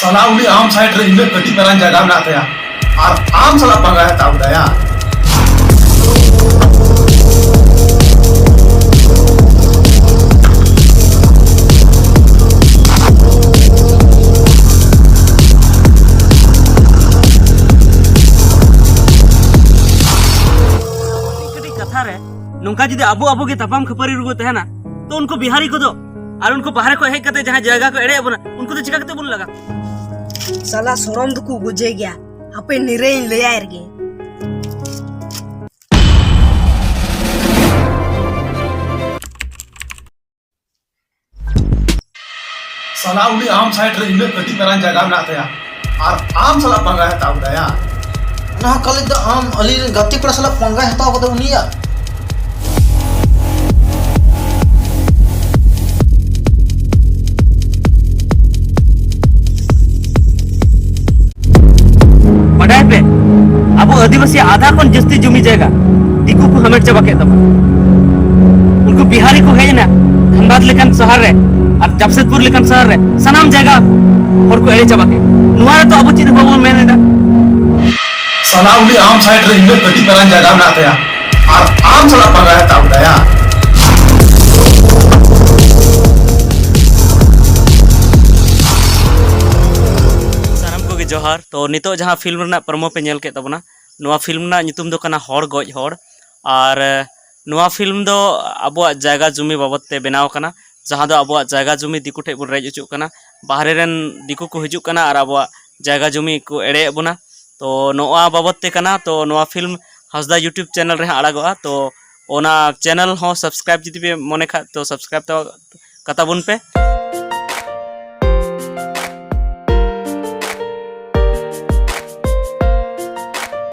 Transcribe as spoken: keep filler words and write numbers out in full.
ᱥᱟᱞᱟ ᱩᱱᱤ ᱟᱢ ᱥᱟᱭᱤᱰ ᱨᱮ ᱤᱱᱟᱹᱜ ᱠᱟᱹᱴᱤᱡ ᱢᱟᱨᱟᱝ ᱡᱟᱭᱜᱟ ᱢᱮᱱᱟᱜ ᱛᱟᱭᱟ, ᱟᱨ ᱟᱢ ᱥᱟᱞᱟᱜ ᱯᱟᱸᱜᱟ ᱦᱟᱛᱟᱣ ᱠᱮᱫᱟᱭᱟ᱾ ᱠᱟᱹᱴᱤᱡ ᱠᱟᱛᱷᱟ ᱨᱮ ᱱᱚᱝᱠᱟ ᱡᱩᱫᱤ ᱟᱵᱚ ᱟᱵᱚ ᱜᱮ ᱛᱟᱯᱟᱢ ᱠᱷᱟᱹᱯᱟᱹᱨᱤ ᱨᱮᱵᱚ ᱛᱟᱦᱮᱱᱟ, ᱛᱚ ᱩᱱᱠᱩ ᱵᱤᱦᱟᱨᱤ ᱠᱚᱫᱚ ᱟᱨ ᱩᱱᱠᱩ ᱵᱟᱦᱨᱮ ᱠᱷᱚᱱ ᱦᱮᱡ ᱠᱟᱛᱮ ᱡᱟᱦᱟᱸ ᱡᱟᱭᱜᱟ ᱠᱚ ᱮᱲᱮᱭᱮᱫ ᱵᱚᱱᱟ, ᱩᱱᱠᱩ ᱫᱚ ᱪᱤᱠᱟ ᱠᱟᱛᱮ ᱵᱚᱱ ᱞᱟᱜᱟ? ᱥᱟᱞᱟ ᱥᱚᱨᱚᱢ ᱫᱚᱠᱚ ᱜᱚᱡᱮ ᱜᱮᱭᱟ᱾ ᱦᱟᱯᱮ ᱱᱤᱨᱟᱹᱭᱤᱧ ᱞᱟᱹᱭᱟᱭ ᱨᱮᱜᱮ᱾ ᱥᱟᱞᱟ ᱩᱱᱤ ᱟᱢ ᱥᱟᱭᱤᱰ ᱨᱮ ᱤᱱᱟᱹᱜ ᱠᱟᱹᱴᱤᱡ ᱢᱟᱨᱟᱝ ᱡᱟᱭᱜᱟ ᱢᱮᱱᱟᱜ ᱛᱟᱭᱟ, ᱟᱨ ᱟᱢ ᱥᱟᱞᱟᱜ ᱯᱟᱸᱜᱟᱭ ᱦᱟᱛᱟᱣ ᱠᱮᱫᱟᱭᱟ᱾ ᱚᱱᱟ ᱦᱚᱸ ᱠᱷᱟᱹᱞᱤ ᱫᱚ ᱟᱢ ᱟᱹᱞᱤᱧ ᱨᱮᱱ ᱜᱟᱛᱮ ᱠᱚᱲᱟ ᱥᱟᱞᱟᱜ ᱯᱟᱸᱜᱟᱭ ᱦᱟᱛᱟᱣ ᱠᱟᱫᱟ ᱩᱱᱤᱭᱟᱜ᱾ ᱵᱟᱰᱟᱭ ᱯᱮ, ᱟᱵᱚ ᱟᱹᱫᱤᱵᱟᱹᱥᱤ ᱟᱫᱷᱟ ᱠᱷᱚᱱ ᱡᱟᱹᱥᱛᱤ ᱡᱩᱢᱤ ᱡᱟᱭᱜᱟ ᱫᱤᱠᱩ ᱠᱚ ᱦᱟᱢᱮᱴ ᱪᱟᱵᱟ ᱠᱮᱫ ᱛᱟᱵᱚᱱᱟ᱾ ᱩᱱᱠᱩ ᱵᱤᱦᱟᱨᱤ ᱠᱚ ᱦᱮᱡ ᱮᱱᱟ ᱫᱷᱟᱱᱵᱟᱫᱽ ᱞᱮᱠᱟᱱ ᱥᱟᱦᱟᱨ ᱨᱮ ᱟᱨ ᱡᱟᱢᱥᱮᱫᱽᱯᱩᱨ ᱞᱮᱠᱟᱱ ᱥᱟᱦᱟᱨ ᱨᱮ ᱥᱟᱱᱟᱢ ᱡᱟᱭᱜᱟ ᱦᱚᱲ ᱠᱚ ᱮᱲᱮ ᱪᱟᱵᱟ ᱠᱮᱫ᱾ ᱱᱚᱣᱟ ᱨᱮᱛᱚ ᱟᱵᱚ ᱪᱮᱫ ᱦᱚᱸ ᱵᱟᱵᱚᱱ ᱢᱮᱱ ᱮᱫᱟ᱾ ᱥᱟᱞᱟ ᱩᱱᱤ ᱟᱢ ᱥᱟᱭᱤᱰ ᱨᱮ ᱤᱱᱟᱹᱜ ᱠᱟᱹᱴᱤᱡ ᱢᱟᱨᱟᱝ ᱡᱟᱭᱜᱟ ᱢᱮᱱᱟᱜ ᱛᱟᱭᱟ, ᱟᱨ ᱟᱢ ᱥᱟᱞᱟᱜ ᱯᱟᱸᱜᱟᱭ ᱦᱟᱛᱟᱣ ᱠᱮᱫᱟᱭᱟ᱾ ᱥᱟᱱᱟᱢ ᱠᱚᱜᱮ ᱡᱚᱦᱟᱨ᱾ ᱛᱚ ᱱᱤᱛᱚᱜ ᱡᱟᱦᱟᱸ ᱯᱷᱤᱞᱢ ᱨᱮᱱᱟᱜ ᱯᱨᱚᱢᱳ ᱯᱮ ᱧᱮᱞ ᱠᱮᱫ ᱛᱟᱵᱚᱱᱟ, ᱱᱚᱣᱟ ᱯᱷᱤᱞᱢ ᱨᱮᱱᱟᱜ ᱧᱩᱛᱩᱢ ᱫᱚ ᱠᱟᱱᱟ ᱦᱚᱲ ᱜᱚᱡ ᱦᱚᱲ᱾ ᱟᱨ ᱱᱚᱣᱟ ᱯᱷᱤᱞᱢ ᱫᱚ ᱟᱵᱚᱣᱟᱜ ᱡᱟᱭᱜᱟ ᱡᱩᱢᱤ ᱵᱟᱵᱚᱫ ᱛᱮ ᱵᱮᱱᱟᱣ ᱠᱟᱱᱟ, ᱡᱟᱦᱟᱸ ᱫᱚ ᱟᱵᱚᱣᱟᱜ ᱡᱟᱭᱜᱟ ᱡᱩᱢᱤ ᱫᱤᱠᱩ ᱴᱷᱮᱡ ᱵᱚᱱ ᱨᱮᱡ ᱦᱚᱪᱚᱜ ᱠᱟᱱᱟ, ᱵᱟᱦᱨᱮ ᱨᱮᱱ ᱫᱤᱠᱩ ᱠᱚ ᱦᱤᱡᱩᱜ ᱠᱟᱱᱟ ᱟᱨ ᱟᱵᱚᱣᱟᱜ ᱡᱟᱭᱜᱟ ᱡᱩᱢᱤ ᱠᱚ ᱮᱲᱮᱭᱮᱫ ᱵᱚᱱᱟ᱾ ᱛᱚ ᱱᱚᱣᱟ ᱵᱟᱵᱚᱫ ᱛᱮ ᱠᱟᱱᱟ᱾ ᱛᱚ ᱱᱚᱣᱟ ᱯᱷᱤᱞᱢ ᱦᱟᱸᱥᱫᱟ YouTube ᱪᱮᱱᱮᱞ ᱨᱮ ᱦᱟᱸᱜ ᱟᱲᱟᱜᱚᱜᱼᱟ᱾ ᱛᱚ ᱚᱱᱟ ᱪᱮᱱᱮᱞ ᱦᱚᱸ ᱥᱟᱵᱥᱠᱨᱟᱭᱤᱵ ᱡᱩᱫᱤ ᱯᱮ ᱢᱚᱱᱮ ᱠᱷᱟᱡ, ᱛᱚ ᱥᱟᱵᱥᱠᱨᱟᱭᱤᱵ ᱛᱚ ᱠᱟᱛᱟ ᱵᱚᱱ ᱯᱮ᱾